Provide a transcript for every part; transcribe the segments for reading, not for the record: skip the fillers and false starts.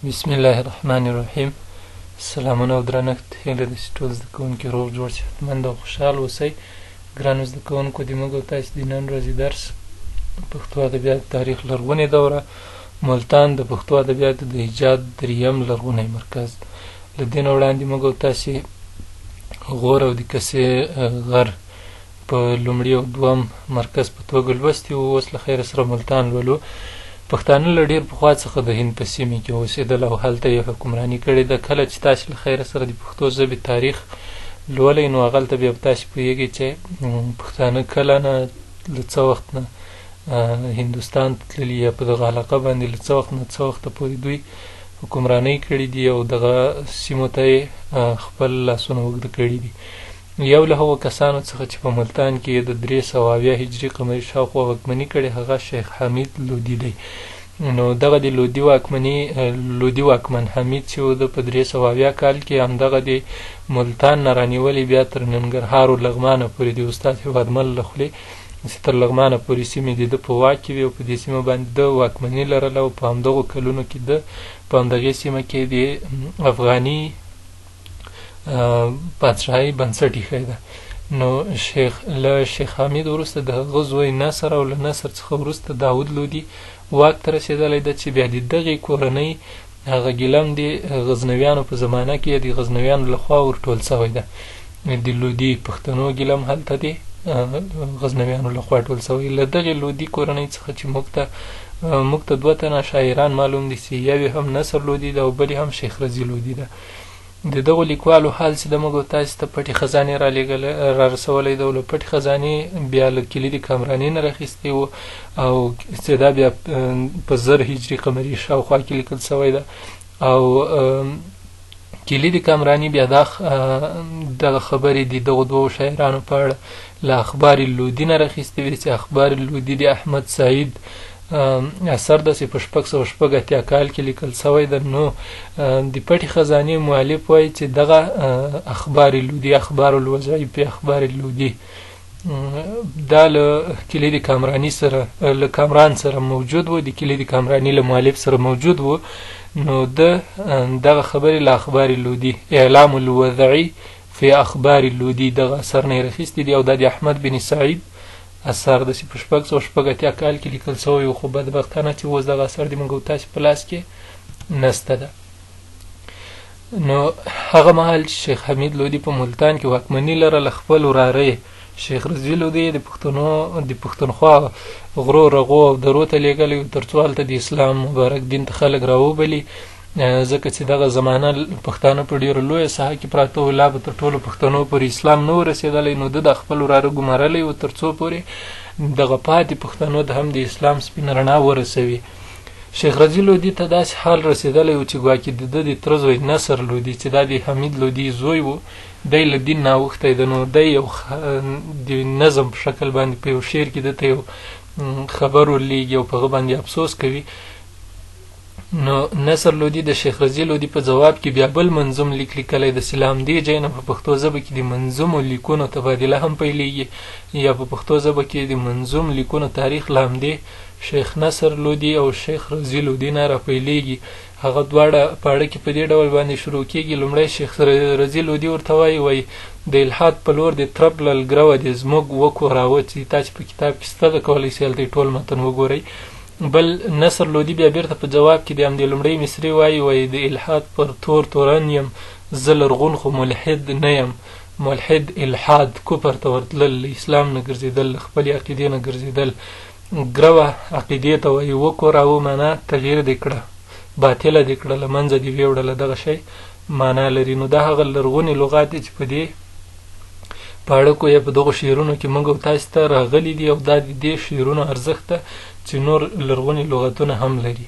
بسم الله الرحمن الرحیم. سلامونه او درنښت. هیله ده چې ټول زده کوونکي روغ جوړ، صحتمند او خوشحال اوسئ. ګرانو زده کوونکو، د موږ او تاسې د نن ورځې درس پښتو ادبیات تاریخ لرغونې دوره، ملتان د پښتو ادبیاتو د ایجاد دریم لرغونی مرکز. له دې نه وړاندې موږ او تاسې غور او د کسې غر په لومړي او دوم مرکز په توګه لوستي وو. اوس له خیره سره ملتان لولو. پښتانه له ډېر پخوا څخه د هند په سیمې کې اوسېدل او هلته یې حکمراني کړې ده. کله چې تاسې له خیره سره د پښتو ژبې تاریخ لولئ، نو هغلته بیا تاسې پوهېږئ چې پښتانه کله نه، له څه وخت نه هندوستان ته تللي، یا په دغه علاقه باندې له څه وخت نه څه وخته پورې دوی حکمرانۍ کړې دي او دغه سیمو ته یې خپل لاسونه اوږده کړي دي. یو له هغو کسانو څخه چې په ملتان کې یې د 370 هجري قمري شاوخوا واکمني کړې، هغه شیخ حمید لودي دی. نو دغه د لودي واکمني، لودي واکمن حمید چې و، ده په 370 کال کې همدغه د ملتان نه رانیولې بیا تر ننګرهار او لغمانه پورې، د استاد هېوادمل له خولې چې تر لغمانه پورې سیمې د ده په واک کې وې او په دې سیمه باندې ده واکمني لرله، او په همدغو کلونو کې ده په همدغې سیمه کې د افغاني پادشاهۍ بنسټ ایښی ده. نو له شیخ حمید وروسته د هغه زوی نصر او له نصر څخه وروسته داود لودي واک ته رسېدلی ده، چې بیا د دغې کورنۍ هغه ګیلم د غزنویانو په زمانه کې د غزنویانو لخوا ورټول سوی ده. د لودي پښتنو ګیلم هلته د غزنویانو لخوا ټول سوی. له دغې لودي کورنۍ څخه چې موږ ته دوه تنه شاعران معلوم دي، چې یو یې هم نصر لودي ده او بل یې هم شیخ رضي لودي ده. د دغو لیکوالو حال چې د موږ تاسې ته پټې خزانې را رسولی ده، او له پټې خزانې بیا له کلي د کامرانې نه راخیستی و، او چې دا بیا په 1000 هجري قمري شاوخوا کې لیکل سوی ده. او کلي د کامراني بیا دغه خبرې د دغو دوو شاعرانو په اړه له اخبار لودي نه راخیستې وې، چې اخبار لودي د احمد سعید اثر ده چې په 686 کال کې لیکل سوی ده. نو د پټې خزانې مؤلف وایي چې دغه اخبار لودي، اخبار الوظایف اخبار لودي، دا له کلي د کامراني سره، له کامران سره موجود و، د کلي د کامراني له مؤلف سره موجود و. نو ده دغه خبرې له اخبار لودي، اعلام الوضعي فی اخبار لودي، دغه اثر نه یې راخیستي دي، او دا د احمد بن سعید اثر ده چې په 686 کال کې لیکل سوی و. خو بدبختانه چې اوس دغه اثر د موږ او تاسې په لاس کې نسته ده. نو هغه مهال چې شیخ حمید لودي په ملتان کې واکمني لرله، خپل وراره یې شیخ رضي لودي د پښتنو د پښتونخوا غرو رغو او درو ته لېږلی و، تر څو هلته د اسلام مبارک دین ته خلک راوبلي، ځکه چې دغه زمانه پښتانه په ډېره لویه ساحه کې پراته وو، لا به تر ټولو پښتنو پورې اسلام نه و رسېدلی. نو ده دا خپل وراره ګمارلی و تر څو پورې دغه پاتې پښتنو ته هم د اسلام سپینه رڼا ورسوي. شیخ رضي لودي ته داسې حال رسېدلی و چې ګواکې د ده د تره زوی نصر لودي، چې دا د حمید لودي زوی و، دی له دین نه اوښتی ده. نو دی یو د نظم په شکل باندې په یو شعر کې ده ته یو خبر ورلېږي او په هغه باندې افسوس کوي. نو نصر لودي د شیخ رضي لودي په ځواب کې بیا بل منظوم لیک لیکلی د چې له همدې ځای نه په پښتو ژبه کې د منظومو لیکونو تبادله هم پیلېږي، یا په پښتو ژبه کې د منظوم لیکونو تاریخ له همدې شیخ نصر لودي او شیخ رضي لودي نه راپیلېږي. هغه دواړه پاړه کې په دې ډول باندې شروع کېږي. لومړی شیخ رضي لودي ورته وایي، وایي د الحاد په لور د ترپلل ګروه دې زموږ وکوراوه، چې تاسې په کتاب کې سته ده، کولی شئ هلته یې ټول متن وګورئ. بل نصر لودي بیا بیرته په جواب کې د همدې لومړۍ مصرې وایي، وایي د الحاد پر تور تورن یم زه، لرغون خو ملحد نه یم. ملحد الحاد کفر ته ورتلل، له اسلام نه ګرځېدل، له خپلې عقیدې نه ګرځېدل. ګروه عقیدې ته وایي، وکوراوه معنا تغییر دې کړه، باطله دې کړه، له منځه دې ویوړله، دغه شی معنا لري. نو دا هغه لرغوني لغات دي چې په دې پاړکو یا په دغو شعرونو کې موږ او تاسې ته راغلي دي، او دا د دې شعرونو ارزښت ده چې نور لرغوني لغتونه هم لري.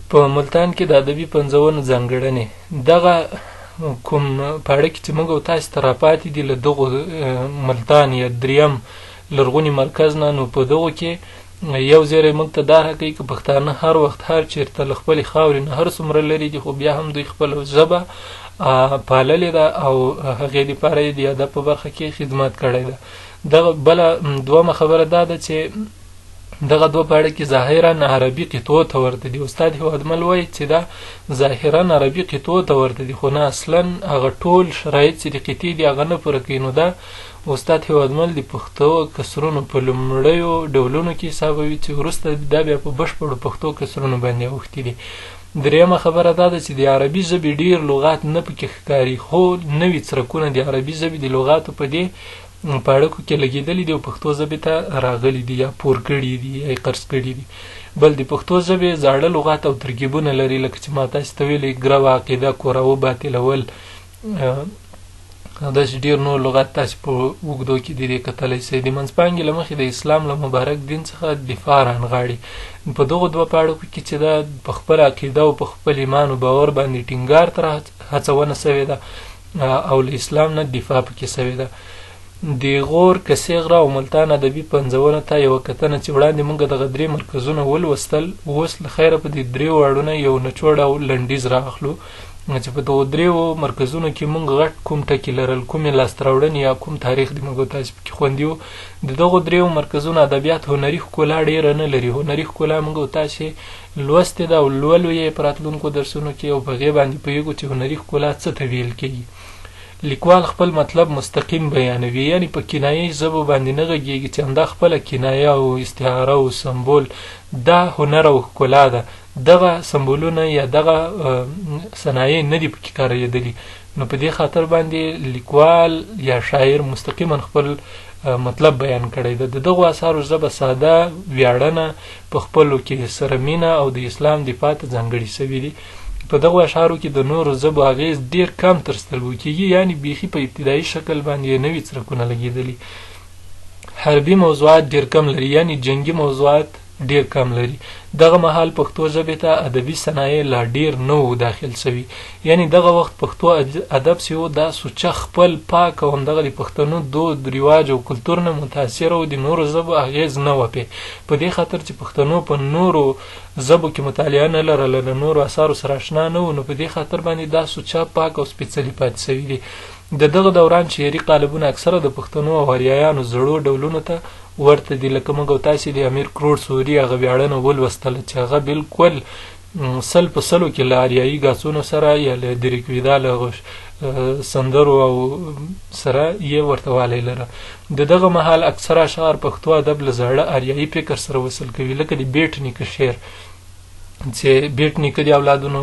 په ملتان کې د ادبي پنځونو ځانګړنې، دغه کوم پاړکي چې موږ او تاسې ته راپاتې دي له دغو ملتان یا دریم لرغوني مرکز نه، نو په دغو کې یو زیری موږ ته دا راکوي که پښتانه هر وخت هر چېرته له خپلې خاورې نه هر څومره لرې دي، خو بیا هم دوی خپله ژبه پاللې ده او هغې دپاره یې د ادب په برخه کې خدمت کړی ده. دغه بله دومه خبره دا ده چې دغه دوه پاړکي ظاهراً عربي قطعو ته ورته دي. استاد هیوادمل وایي چې دا ظاهراً عربي قطعو ته ورته دي، خو نه اصلاً هغه ټول شرایط چې د قطعې دي هغه نه پوره کوي. نو دا استاد هیوادمل د پښتو کسرونو په لومړیو ډولونو کې حسابوي چې وروسته دا بیا په بشپړو پښتو کسرونو باندې اوښتي دي. درېیمه خبره دا ده چې د عربي ژبې ډېر لغات نه پکې ښکاري، خو نوي څرکونه د عربي ژبې د لغاتو په دې پاړکو کې لګېدلي دي او پښتو ژبې ته راغلي دي یا پور کړي دي یا یې قرض کړي دي. بل د پښتو ژبې زاړه لغات او ترکیبونه لري، لکه چې ما تاسې ته ویلي ګروه، عقیده، کوراوه، باطلول، او داسې ډېر نور لغات تاسې په اوږدو کې د دې کتلی شئ. د منځپانګې له مخې د اسلام له مبارک دین څخه دفاع رانغاړي. په دغو دوه پاړکو کې چې دا په خپله عقیده او په خپل ایمان او باور باندې ټینګار تر هڅونه سوې ده او له اسلام نه دفاع پکې سوې ده. د غور، کسې غره او ملتان ادبي پنځونو ته یوه کتنه چې وړاندې موږ دغه درې مرکزونه ولوستل، اوس له خیره په دې درې واړونه یو نچوړ او لنډیز را اخلو چې په دغو درېو مرکزونو کې موږ غټ کوم ټکي لرل، کومې لاسته راوړنې یا کوم تاریخ د موږ تاسې پکې خوندي و. د دغو درېو مرکزونو ادبیات هنري ښکلا ډېره نه لري. هنري ښکلا موږ تاسې لوستې ده او لولو یې په راتلونکو درسونو کې او په هغې باندې پوهېږو چې هنري ښکلا څه ته ویل کېږي. لیکوال خپل مطلب مستقیم بیانوي، یعنی په کنایي ژبو باندې نه غږېږي چې همدا خپله کنایه او استعاره او سمبول دا هنر او ښکلا ده، دغه سمبولونه یا دغه صنایع نه دي پکې کارېدلي. نو په دې خاطر باندې لیکوال یا شاعر مستقیما خپل مطلب بیان کړی ده. د دغو اثارو ژبه ساده، ویاړنه، په خپلو کې سره مینه او د اسلام دفاع ته ځانګړي سوي دي. په دغو اشعارو کې د نورو ژبو اغېز ډېر کم تر سترګو کېږي، یعنی بیخي په ابتدایي شکل باندې یې نوي څرکونه لګېدلي. حربي موضوعات ډېر کم لري، یعنی جنګي موضوعات ډېر کم لري. دغه مهال پښتو ژبې ته ادبي صنایع لا ډېر نه وو داخل سوي، یعنی دغه وخت پښتو ادب چې و دا سوچه خپل پاک او همدغه د پښتنو دود، رواج او کلتور نه متاثر او د نورو ژبو اغېز نه وه پې. په دې خاطر چې پښتنو په نورو ژبو کې مطالعه نه لرله، له نورو اثارو سره اشنا نه وو، نو په دې خاطر باندې دا سوچه پاک او سپېڅلي پاتې سوي دي. د دغه دوران شعري قالبونه اکثره د پښتنو او آریایانو زړو ډولونو ته ورته دي، لکه موږ او تاسې د امیر کروړ سوري هغه ویاړنه ولوستله چې هغه بالکل 100 په 100 کې له آریایي ګاڅونو سره یا له دریکویدا له هغو سندرو او سره یې ورته والی لره. د دغه مهال اکثره اشعار پښتو ادب له زاړه آریایي فکر سره وصل کوي، لکه د بیټ نیکه شعر چې بیټ نیکه د اولادونو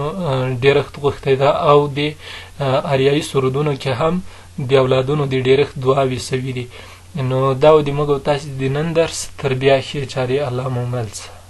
ډېرښت غوښتی ده او د آریایي سرودونو کې هم د اولادونو د ډېرښت دعاوې سوي دي. نو دا و د موږ او تاسې د نن درس. تر بیا ښې چارې، الله مو مل شه.